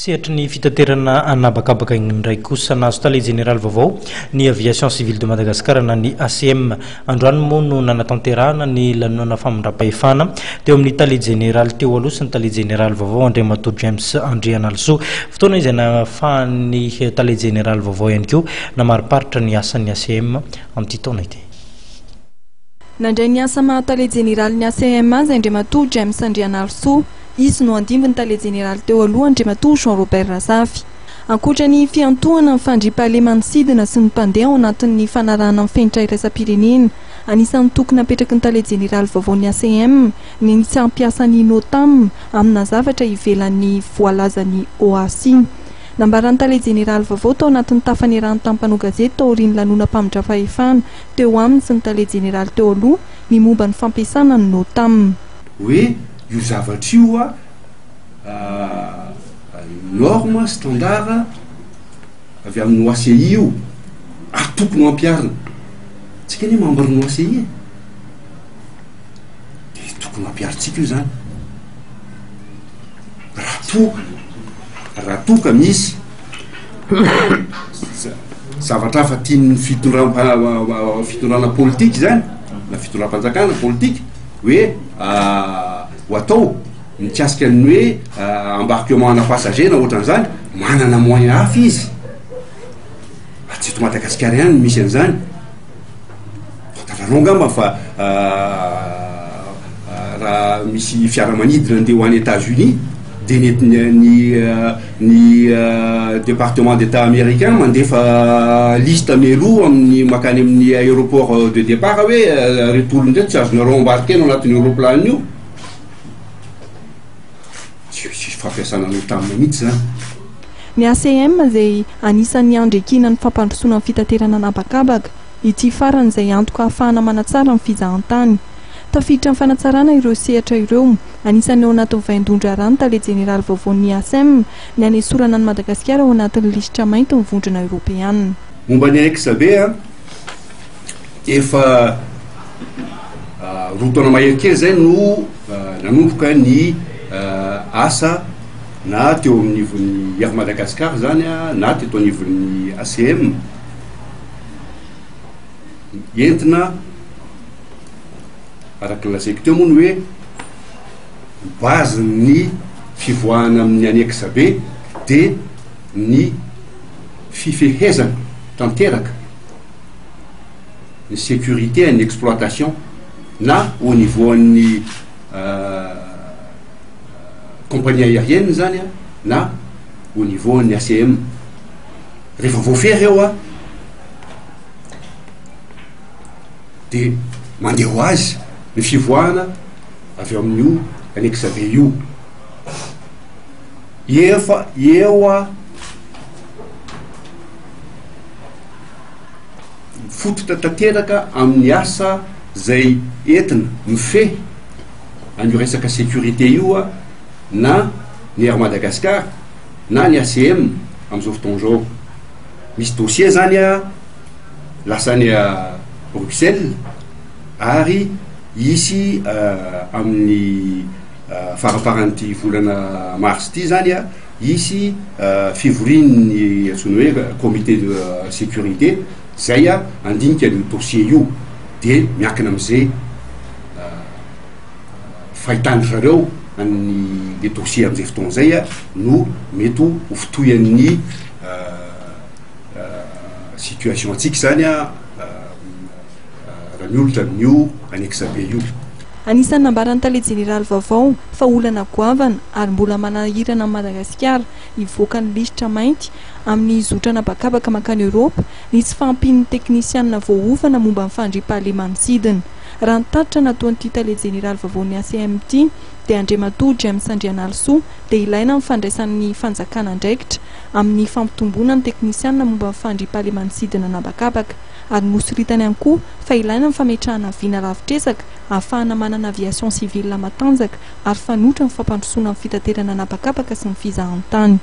Sehatry ny fitaterana an'habakabaka indray kosa, nahazo tale jeneraly vaovao ny Aviation Civile de Madagascar na ny ACM. Androany moa no nanatanterahana ny lanonana famindram-pahefana teo amin'ny tale jeneraly teo aloha sy ny tale jeneraly vaovao Andriamatoa James Andrianalisoa. Fotoana izay nahafahan'ny tale jeneraly vaovao ihany koa namariparitra ny asan'ny ACM amin'ity taona ity. Nandray ny asa maha tale jeneralin'ny ACM azy Andriamatoa James Andrianarisoa. Izy no handimby ny tale jeneraly teo aloha Andriamatoa Jean Robert Razafy. Ankoatra ny fiantohana ny fandriampahaleman'ny sidina sy ny mpandeha ao anatin'ny fanarahana ny fenitra iraisam-pirenena, anisan'ny toky napetraky ny tale jeneraly vaovaon'ny ACM ny tsy hampiasa ny Notam amina zavatra ivelan'ny voalazan'ny OACI. Nambaran'ny tale jeneraly vaovao tao anatin'ny tafa niarahany tamin'ny mpanao gazety taorian'ny lanonam-pamindram-pahefana teo aminy sy ny tale jeneraly teo aloha ny momba ny fampiasana ny Notam. Hoe io zavatra io a norme standard avy amin'ny OACI io ary tokony ho ampiharina. Tsika anie membre ny OACI e. Dia tokony ho ampiharintsika io zany. Raha toa raha toa ka misy zavatra hafa tian'ny fitondram- fitondrana politika zany na fitondram-panjakana politika hoe ho atao mikasika ny hoe embarquement ana passager na ohatran'izany, manana moyen hafa izy, ary tsy eto Madagasikara ihany no misy an'izany, fantatrareo angamba fa raha misy fiaramanidina andeha ho any Etats-Unis de ny ny ny département d'état américain mandefa liste mialoha amin'ny makany amin'ny aéroport de départ hoe reto olona reto tsy azonareo embarquer-na ao anatin'io roplanina io. Tsisy fampiasana notam mihitsy zany. Ny ACM izay anisan'ny andry ekiana ny fampandrosoana ny fitaterana an'habakabaka. Ity farany izay antoka ahafahana manatsara ny fizahantany. Tafiditra amin'ny fanatsarana ireo sehatra ireo, anisan'ny ao anatin'ny vaindohan-draharaha ny tale jeneraly vaovaon'ny ACM, ny hanesorana an'i Madagasikara ao anatin'ny lisitra mainty ny Vondrona Eoropeana. Momba ny annexe B, efa roa taona mahery kely izay no nanomboka ny asa na teo anivon'ny Air Madagascar izany na teto anivon'ny ACM entina araka ny lazaiko teo moa ny hoe base-n'ny fivoahana amin'ny annexe B dia ny fifehezana tanteraka ny sécurité an'ny exploitation na au niveau an'ny compagnie aérienne zany a na au niveau an'ny ACM rehefa voafehy reo a de mandeha ho azy ny fivoahana avy ao amin'io annexe B io efa eo a Mifototra tanteraka amin'ny asa izay entina mifehy an'io resaka sécurité io na ny Air Madagascar na ny ACM amin'izao fotoana izao. Misy dossier zany lasa any Bruxelles ary hisy amin'ny faramparan'ity volana mars ity zany Hisy fivorian'ny antsoina hoe comité de sécurité izay handinika an'io dossier io dia miankina amin'izay fahitan-dry zareo an'ny le dossier amin'izay fotoana izay no mety ho fitohian'ny situation antsika izany raha miolotra amin'io annexe B io. Anisan'ny nambaran'ny tale jeneraly vaovao fa olana goavana ary mbola manahirana an'i Madagasikara hivoaka ny lisitra mainty amin'ny zotra an'habakabaka mankany Eoropa ny tsy fahampian'ny teknisianina voaofana momba ny fandriampahaleman'ny sidina. Raha ny tatitra nataon'ity tale jeneraly vaovaon'ny ACM ity dia Andriamatoa James Andrianalisoa dia ilaina ny fandraisan'ny fanjakana andraikitra amin'ny fampitomboana ny teknisianina momba ny fandriampahaleman'ny sidina an'habakabaka ary nosoritany ihany koa fa ilaina ny fametrahana vina lavitr'ezaka ahafahana manana aviation civile matanjaka ary fanoitra ny fampandrosoana ny fitaterana an'habakabaka sy ny fizahantany.